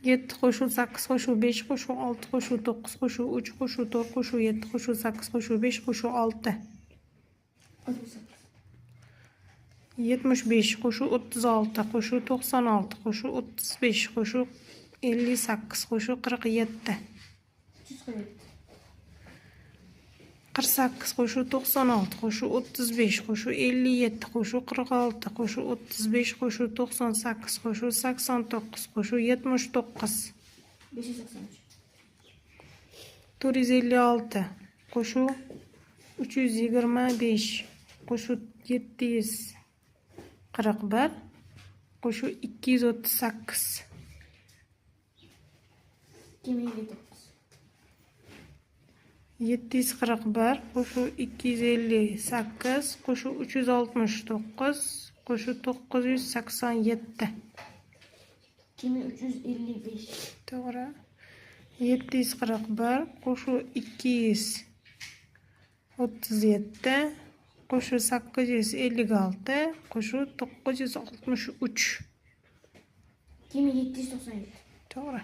7 qo'shuv 8 qo'shuv 5 qo'shuv 6 qo'shuv 9 qo'shuv 3 qo'shuv 4 qo'shuv 7 qo'shuv 8 qo'shuv 5 qo'shuv 6. 68. 75 qo'shuv 36 qo'shuv 96 qo'shuv 35 qo'shuv 58 qo'shuv 47. 347. 48 qo'shuv 96 qo'shuv 35 qo'shuv 57 qo'shuv 46 qo'shuv 35 qo'shuv 98 qo'shuv 89 qo'shuv 79. 583. 456 qo'shuv 325 qo'shuv 741 qo'shuv 238. 2059. 741 qo'shuv 258 qo'shuv 369 qo'shuv 987. 2355. To'g'ri. 741 qo'shuv 237 qo'shuv 856 qo'shuv 963. 2797. To'g'ri.